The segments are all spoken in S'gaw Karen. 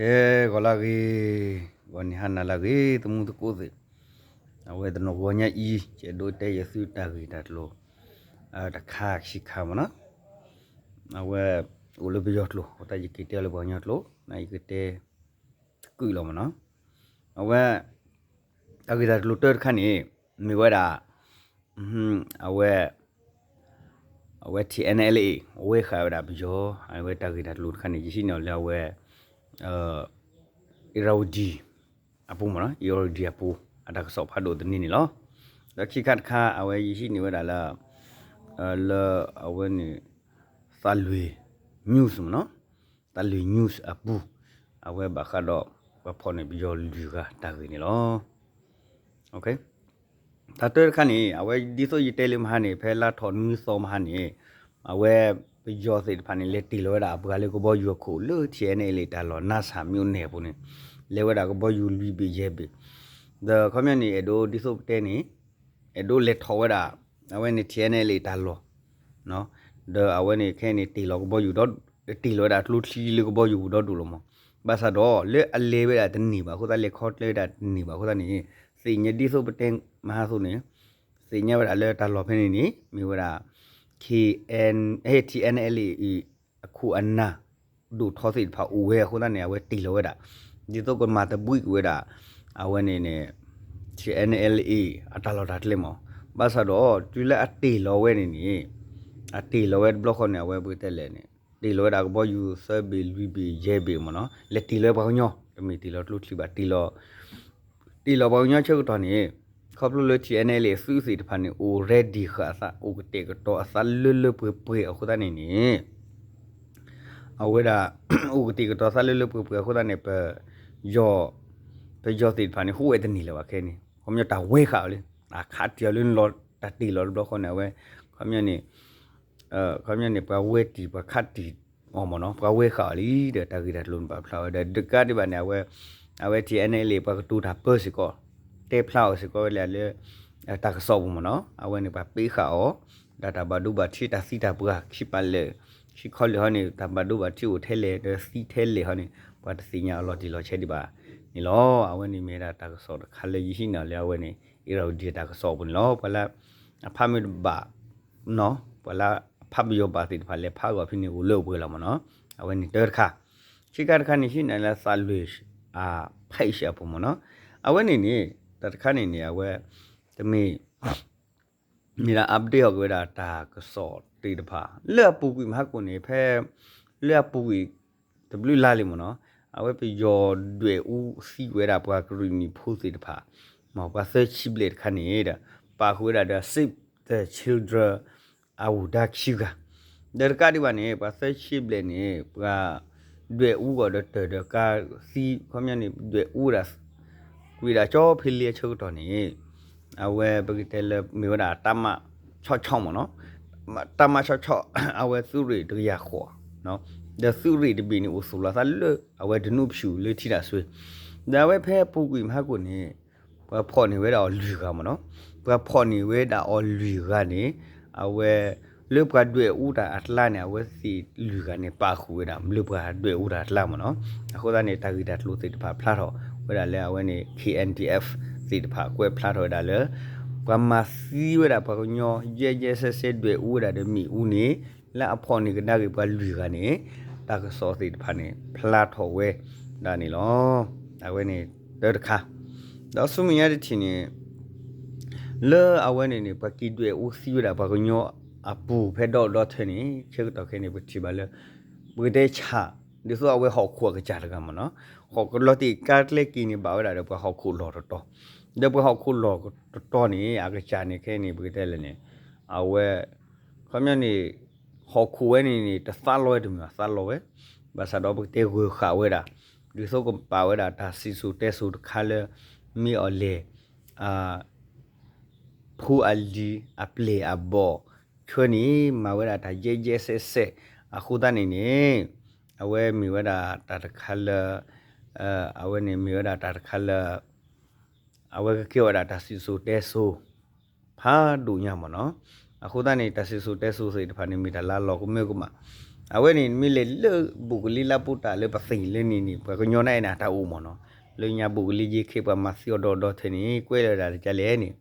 ကဲ ဂီၤလၢဂ့ၤ, ဂီၤနံၤဟါနၤလၢဂ့ၤ သမူသကိးသ့ၣ်, အဝဲတနီၤဂီၤညါအံၤ ယအဲၣ်ဒိးတဲယသုတၢ်ဂ့ၢ်တၢ်ကျိၤ တခါခံခါမ့ၢ်နီၤ, အဝဲအိၣ်လၢပယီၤကျိာ် အဃိသတးယက့ၤတဲအီၤလၢပှၤကညီကျိာ် နယကတဲတကုာ်လီၤမ့ၢ်နီၤ, အဝဲ တၢ်ဂ့ၢ်တၢ်ကျိၤတၢတခါန့ၣ် မ့ၢ်ဝဲဒၣ် အဝဲ အဝဲ ထံၣ်အဲၣ်အဲၣ်လ်အ့ၣ် အဝဲဃာ်ဝဲဒၣ်ပယီၤ အဝဲတၢ်ဂ့ၢ်တၢ်ကျိၤတခါန့ၣ် ယဟံးန့ၢ်အီၤလၢအဝဲ အ့ရဝတံ အပူၤမ့ၢ်နီၤ, အ့ရဝတံအပူၤ အတၢ်ကစီၣ်ဖးဒိၣ်တနံၤန့ၣ်လီၤ. ဒီးခံခါတခါ အဝဲယဟံးန့ၢ်ဝဲဒၣ်လၢ လၢအဝဲန့ၣ် သးလွံၢ် news မ့ၢ်နီၤ, သးလွံၢ် news အပူၤ အဝဲဘၣ်ဃးဒီး ပှၤဖီၣ်န့ၢ်ပယီၤလွံၢ်ဂၤတၢ်ဂ့ၢ်န့ၣ်လီၤ. တၢ်တၢတခါန့ၣ် အဝဲဒ်သိးယတဲလၢမဟါန့ၣ် ဖဲလါထီၣ်နွံသီမဟါန့ၣ် အဝဲပယီၤသ့ၣ်တဖၣ်န့ၣ် လဲၤတ့ၢ်လီၤဝဲဒၣ်အပှၤလၢကဘီယူၤအခိၣ်လၢ ထံၣ်အဲၣ်အဲၣ်လ်အ့ၣ် တၢ်လီၢ် နါစၢ်မ့ၢ်အိၣ်န့ၣ်အပူၤန့ၣ် လဲၤဝဲဒၣ်ကဘီယူၤလွံၢ်ဘ့ၣ်ယဲၢ်ဘ့ၣ်, ဒီးခီပညီန့ၣ် အဲၣ်ဒိးဒ်သိးပတဲန့ၣ် အဲၣ်ဒိးလဲၤထီၣ်ဝဲဒၣ် အဝဲန့ၣ် ထံၣ်အဲၣ်အဲၣ်လ်အ့ၣ် တၢ်လီၢ် ဒီးအဝဲန့ၣ်ခဲအံၤန့ၣ် တ့ၢ်လီၤကဘီယူၤဒီး တ့ၢ်လီၤဝဲဒၣ်ကျိချံလၢကဘီယူၤပူၤဒီဒူၣ်လီၤမး, ဘၣ်ဆၣ်ဒီးလၢအလဲၤဝဲဒၣ်တန့ၢ်ဘၣ်အဃိသတး လဲၤခီကျဲဝဲဒၣ်တန့ၢ်ဘၣ်အဃိသတးန့ၣ် သ့ၣ်ညါဒ်သိးပတဲမဟါအသိးန့ၣ် သ့ၣ်ညါဝဲဒၣ်လၢတၢ်လီၢ်ဖဲန့ၣ်န့ၣ် မ့ၢ်ဝဲဒၣ် ထံၣ်အဲၣ်အဲၣ်လ်အ့ၣ် အခိၣ်အနၢ် ဒိၣ်ထီသ့ၣ်တဖၣ်အိၣ်ဝဲအဃိသတးန့ၣ် အဝဲတ့ၢ်လီၤဝဲဒၣ် ဒ်သိးကမၤသဘှံးကွံာ်ဝဲဒၣ် အဝဲန့ၣ်န့ၣ် ထံၣ်အဲၣ်အဲၣ်လ်အ့ၣ် အတၢ်လီၢ်တၢ်ကျဲမး, ဘၣ်ဆၣ်ဒီးတုၤလၢအတ့ၢ်လီၤဝဲန့ၣ်န့ၣ် အတ့ၢ်လီၤဝဲတဘျီဃီန့ၣ် အဝဲပကတဲလဲၣ်န့ၣ် တ့ၢ်လီၤဝဲဒၣ်ကဘီယူၤသၢဘ့ၣ်လွံၢ်ဘ့ၣ်ယဲၢ်ဘ့ၣ်မ့ၢ်နီၤ, လဲၤတ့ၢ်လီၤဝဲပှၤကညီ တမ့ၢ်တ့ၢ်လီၤကျိချံဘၣ် တ့ၢ်လီၤ တ့ၢ်လီၤပှၤကညီဆၢကတီၢ်န့ၣ် ခီဖျိလၢ ထံၣ်အဲၣ်အဲၣ်လ်အ့ၣ် အသုးသ့ၣ်တဖၣ်န့ၣ် အိၣ် ready ဃာ်အသး အိၣ်ကတဲာ်ကတီၤအသးလၢလၢပှဲၤပှဲၤအဃိသတးန့ၣ်န့ၣ် အဝဲဒၣ် အိၣ်ကတဲာ်ကတီၤသးလၢလၢပှဲၤပှဲၤအဃိသတးန့ၣ် ပ ပယီၤသ့ၣ်တဖၣ်န့ၣ် ဟူးဝဲတန့ၢ်လၢၤဘၣ်ခဲန့ၣ် ခီပညီတၢ်ဝဲဃာ်အီၤလံ အခးတံၢ်အီၤလၢနလီၤတၢ်တ့ၢ်လီၤတဘျီဃီန့ၣ် အဝဲ ခီပညီန့ၣ် ခီပညီန့ၣ် ပှၤဝဲတံၢ်ပှၤခးတံၢ်အီၤမ့ၢ်နီၤ ပှၤဝဲဃာ်အီၤလံဒီး တၢ်ဂ့ၢ်တၢ်ကျိၤန့ၣ် ပာ်ဖျါဝဲဒီး တကးဒံးဘၣ်န့ၣ် အဝဲ အဝဲ ထံၣ်အဲၣ်အဲၣ်လ်အ့ၣ် ပှၤကတိၤတၢ်ပၢစ့ၢ်ကီး တဲဖျါအီၤစ့ၢ်ကီးဝဲလၢ တၢ်ကစီၣ်ပူၤမ့ၢ်နီၤ အဝဲန့ၣ် ပှၤပ့းဃာ်အီၤ ဒီးတၢ်ဘၣ်ဒိဘၣ်ထံးတၢ်သံတၢ်ပှၢ်ခံပာ်လဲၣ် ခံခီလဲၣ်ဟီန့ၣ် တၢ်ဘၣ်ဒိဘၣ်ထံးအိၣ်ထဲလဲၣ် ဒီးသံထဲလဲၣ်ဟီန့ၣ် ပှၤတသ့ၣ်ညါအလီၤတံၢ်လီၤဆဲးဒံးဘၣ်န့ၣ်လီၤ. အဝဲန့ၣ်မ့ၢ်ဒၣ်တၢ်ကစီၣ်တခါလၢယဟံးန့ၢ်လၢအဝဲန့ၣ် အ့ရဝတံ တၢ်ကစီၣ်ပူၤန့ၣ်လီၤ. ပှၤလၢ အဖးမ့ၢ်တဘၣ် နီၤ ပှၤလၢအဖးပယီၤဘၣ်သ့ၣ်တဖၣ်လဲၤဖးအဂီၢ်ဖဲန့ၣ် အိၣ်လၢအိၣ်ပှဲၤလီၤမ့ၢ်နီၤ. အဝဲန့ၣ်တၢတခါ ခံခါတခါန့ၣ် ဟံးန့ၢ်လၢသးလွံၢ် အ page အပူၤမ့ၢ်နီၤ. အဝဲန့ၣ်န့ၣ် တၢ်တခါန့ၣ်န့ၣ် အဝဲ တမ့ၢ် မ့ၢ်ဒၣ် update အီၤက့ၤဝဲဒၣ်တၢ်ကစီၣ်သ့ၣ်တဖၣ် လၢအပူၤကွံာ်မဟါကိၣ်န့ၣ် ဖဲ လၢအပူၤကွံာ် တဘျုးလါလံမ့ၢ်နီၤ. အဝဲပယီၤဒွဲၣ်အူသံဝဲဒၣ်ပှၤကရံၣ်နံၣ်ဖိသ့ၣ်တဖၣ် မ့ၢ်ပှၤသၢဆံဘျဲၣ်တခါန့ၣ်ဒီး ပာ်ဃုာ်ဝဲဒၣ်ဒီး Save the Children အဝူၣ်ဒါခံဂၤ ဒီးတကးဒံးဘၣ်န့ၣ် ပှၤသၢဆံဘျဲၣ်န့ၣ် ပှၤဒွဲၣ်အူအီၤဒီးတၢ်ဒီးကါသံ ခီပညီန့ၣ် ဒွဲၣ်အူဝဲဒၣ် ကွံာ်ဒၣ်ကၠီဖဲလံအဆၢကတီၢ်န့ၣ် အဝဲပကတဲလၢမ့ၢ်ဝဲဒၣ် တပ်မ ခြောက်ခြောက် မ့ၢ်နီၤ, တပ်မ ခြောက်ခြောက် အဝဲသုးရ့ၣ်တကယၤဃိး ဒီးသုးရ့ၣ်တဘ့ၣ်န့ၣ် အိၣ်သူၣ်လီၤသးလၢအဝဲဒၣ်နူးဖၠူၣ်လၢထံတၢ်စွ့, ဒီးအဝဲဖဲအပူၤကွံာ်မဟါကိၣ်န့ၣ် ပှၤဖီၣ်န့ၢ်ဝဲဒၣ်အီၤလွံၢ်ဂၤမ့ၢ်နီၤ, ပှၤဖီၣ်န့ၢ်ဝဲဒၣ်အီၤလွံၢ်ဂၤန့ၣ် အဝဲ လၢပှၤဒွဲၣ်အူတၢ်အကျါန့ၣ် အဝဲသ့ၣ်လွံၢ်ဂၤန့ၣ် ပာ်ဃုာ်ဝဲဒၣ် လၢပှၤဒွဲၣ်အူတၢ်အကျါမ့ၢ်နီၤ, အဃိသတးန့ၣ် တၢ်ဂ့ၢ်တၢ်ကျိၤသ့ၣ်တဖၣ်ဖျါထီၣ်ဝဲဒၣ်လၢအဝဲန့ၣ် K N D F သ့ၣ်တဖၣ်ကွဲးဖျါထီၣ်ဝဲဒၣ်လၢ ပှၤမၤသံဝဲဒၣ်ပှၤကညီ ယဲၢ်ယဲၢ်စဲးစဲးဒွဲၣ်အူဝဲဒၣ်ဒီးမ့ၣ်အူန့ၣ် လၢအဖီၣ်န့ၢ်ကဒါက့ၤပှၤလွံၢ်ဂၤန့ၣ် တၢ်ကစီၣ်သ့ၣ်တဖၣ်န့ၣ် ဖျါထီၣ်ဝဲဒၣ်န့ၣ်လီၤ. အဝဲန့ၣ်တၢတခါ, ဒီးဆူမဲာ်ညါတထံၣ်န့ၣ် လၢအဝဲန့ၣ်န့ၣ် ပှၤက့ၤဒွဲၣ်အူသံဝဲဒၣ်ပှၤကညီအပူၤဖဲဒီဒီထၢန့ၣ် ဆၢကတီၢ်ခဲအံၤန့ၣ် ပထံၣ်ဘၣ်လၢ ပကတဲဆၣ် ဒ်သိးအဝဲဟီၣ်ခိၣ်အကစၢ်တဂၤမ့ၢ်နီၤ, ဟီၣ်ကလီၤတံၢ်ကါကျဲက့ၤန့ၣ် ဘၣ်ဝဲဒၣ်ဒီးပှၤဟီၣ်ခိၣ်လီၢ်တတီၤ, ဒီးပှၤဟီၣ်ခိၣ်လီၢ်တတီၤန့ၣ် အကစၢ်န့ၣ်ခဲအံၤန့ၣ် ပကတဲလဲၣ်န့ၣ် အဝဲ ခီပညီန့ၣ် ဟီၣ်ခိၣ်ဝဲန့ၣ်န့ၣ် တသးလီဝဲတမ့ၢ်သးလီဝဲ, ဘၣ်ဆၣ်ဒီးပကတဲဂၢၤဃာ်ဝဲဒၣ် ဒ်သိးကပာ်ဝဲဒၣ်တၢ်စံၣ်စိၤတဲစိၤတခါလၢ မ့ၢ်အီၤလဲၣ် ဖိအလံၤအပျဲၢ်အဘီၣ် ဆှၢန့ၣ် မၤဝဲဒၣ်တၢ်ယဲၢ်ယဲၢ်စဲးစဲး အဃိသတးန့ၣ်န့ၣ် အဝဲမ့ၢ်ဝဲဒၣ်တၢ်တခါလၢ အဝဲန့ၣ်မ့ၢ်ဝဲဒၣ်တၢ်တခါလၢ အဝဲကကဲဝဲဒၣ်တၢ်စံၣ်စိၤတဲစိၤ ဖးဒိၣ်ညါမ့ၢ်နီၤ. အဃိသတးန့ၣ် တၢ်စံၣ်စိၤတဲစိၤသ့ၣ်တဖၣ်န့ၣ် မ့ၢ်တၢ်လၢလီၤကမၢကမၣ် အဝဲန့ၣ်မ့ၢ်လဲၤလၢဘူးကလံၤလၢပူၤတၢ်လၢပသ့ၣ်လၢန့ၣ်န့ၣ် ပှၤကညီန့ၣ်နၤတၢ်အိၣ်မ့ၢ်နီၤ, လၢညါဘူးကလံၤယ့ခဲပှၤမၤသံအီၤဒီးဒီထဲန့ၣ် ကွဲးလၢဒၣ်တကလဲၣ်န့ၣ်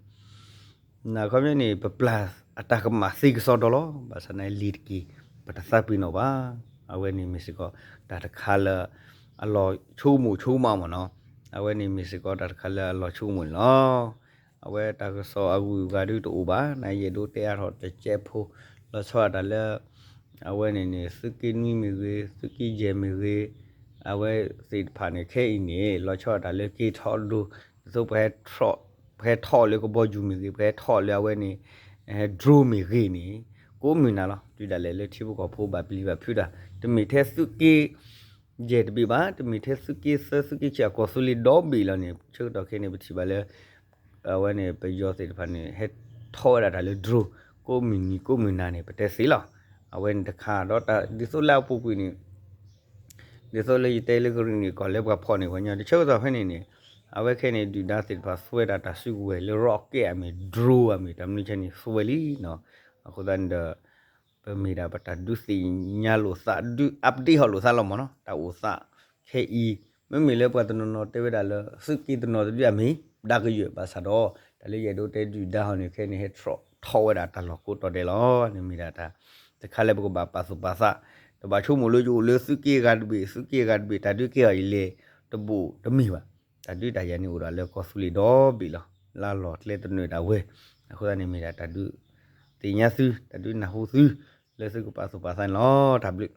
နခီပညီန့ၣ် ပပျၢ်အတၢ်ကမၣ်သ့ကစီဒီလီၤ. ဘၣ်ဆၣ်န့ၣ်လံၤတက့ၢ် ပတသးပ့ၤနီၣ်ဘၣ်. အဝဲန့ၣ်မ့ၢ်စ့ၢ်ကီး တၢ်တခါလၢ အလီၤဆိကမိၣ်ဆိကမးမ့ၢ်နီၤ, အဝဲန့ၣ်မ့ၢ်စ့ၢ်ကီးတၢ်တခါလၢအလီၤဆိကမိၣ်န့ၣ်လီၤ. အဝဲတၢ်ကစီၣ်အဂုၤအဂၤဒုတအိၣ်ဘၣ်, နယအဲၣ်ဒိးတဲအါထီၣ်တကဲးဖိ လီၤဆီဒၣ်တၢ်လၢ အဝဲန့ၣ်န့ၣ် သုးက့နွံမ့ၢ်ဂ့ၤ, သုးက့ယဲၢ်မ့ၢ်ဂ့ၤ, အဝဲသ့ၣ်တဖၣ်န့ၣ် ခဲအံၤန့ၣ် လီၤဆီဒၣ်တၢ်လၢက့ၤထီၣ်ဒိၣ်, ဒ်သိးပှၤဟဲထီၣ်လၢကဘီယူၤမ့ၢ်ဂ့ၤ, ပှၤဟဲထီၣ်လၢအဝဲန့ၣ် drone မ့ၢ်ဂ့ၤန့ၣ် ကိးမုၢ်နၤလီၤ. တုၤဒၣ်လဲာ်လၢထံဖိကီၢ်ဖိဘၣ်ပျံၤဘၣ်ဖုးတၢ် တမ့ၢ်ထဲသုးက့ယဲၢ်တဘ့ၣ်ဘၣ်, တမ့ၢ်ထဲသုးက့သၢသုးက့ခံ အကီၢ်သူလ့ၤဒီဘ့ၣ်လီၤန့ၣ် ဆၢကတီၢ်ခဲအံၤန့ၣ် ပထံၣ်ဘၣ်လၢ အဝဲန့ၣ် ပယီၤသ့ၣ်တဖၣ်န့ၣ် ဟဲထီၣ်ဝဲဒၣ်တၢ်လၢ drone ကိးမုၢ်နံၤကိးမုၢ်နၤန့ၣ် ပတဲသ့လီၤ. အဝဲန့ၣ်တခါဒီးတၢ်ဒ်သိးလၢအပူၤကွံာ်န့ၣ် ဒ်သိးလၢယတဲလၢကရံၣ်နံၣ်ကီၢ်လၢပှၤဖီၣ်န့ၢ်ပှၤညီ တဆၢကတီၢ်ဖဲန့ၣ်န့ၣ် အဝဲခဲအံၤန့ၣ် ဒုၣ်ဒါသ့ၣ်တဖၣ်သွဲတၢ်တၢ်စုကဝဲၤလၢ rocket အမ့ၢ် drone အမ့ၢ် တၢ်မနုၤဆဲန့ၣ် သွဲလံနီၤ. အဃိသတးန့ၣ်ဒီး ပမ့ၢ်ဒၣ်ပတၢ်ဒုးသ့ၣ်ညါလိာ်သး ဒုး update ဟီၣ်လိာ်သးလီၤမ့ၢ်နီၤ တၢ်အိၣ်သး ခဲအံၤ မ့မ့ၢ်လၢပှၤတနီၤနီၤတဲဝဲဒၣ်လၢ သုးက့တနီၤတဒုအမ့ၢ် ဒါကယဲၢ် ဘၣ်ဆၣ်ဒီး တၢ်လၢယအဲၣ်ဒိးတဲဒုၣ်ဒါဟီၣ်န့ၣ် ခဲအံၤန့ၣ် ဟဲထီၣ်ထီၣ်ဝဲဒၣ်တၢ်လီၢ်ကိးတီၤဒဲးလီၤ. န့ၣ်မ့ၢ်ဒၣ်တၢ် တခါလၢပကဘၣ်ပာ်သူၣ်ပာ်သး တဘၣ်ဆိကမိၣ်လၢယအိၣ်လၢသုးက့ဂၤတဘ့ၣ် သုးက့ဂၤတဘ့ၣ် တၢ်ဒုးကဲအီၤအံၤလဲၣ် တဘိၣ်တမ့ၢ်ဘၣ်. တၢ်ဒုးတၢ်ယၤန့ၣ်အိၣ်ဒီးလၢကီၢ်သူလ့ၤဒီဘ့ၣ်လီၤ. လၢအလီၢ်ကျဲသနၢၣ်ဒၣ်ဝဲ အဃိသတးန့ၣ်မ့ၢ်ဒၣ်တၢ်ဒုးသ့ၣ်ညါသု တၢ်ဒုးနၢ်ဟူသု လၢသုကပာ်သူၣ်ပာ်သးန့ၣ်လီၤ. တၢ်ဘျုး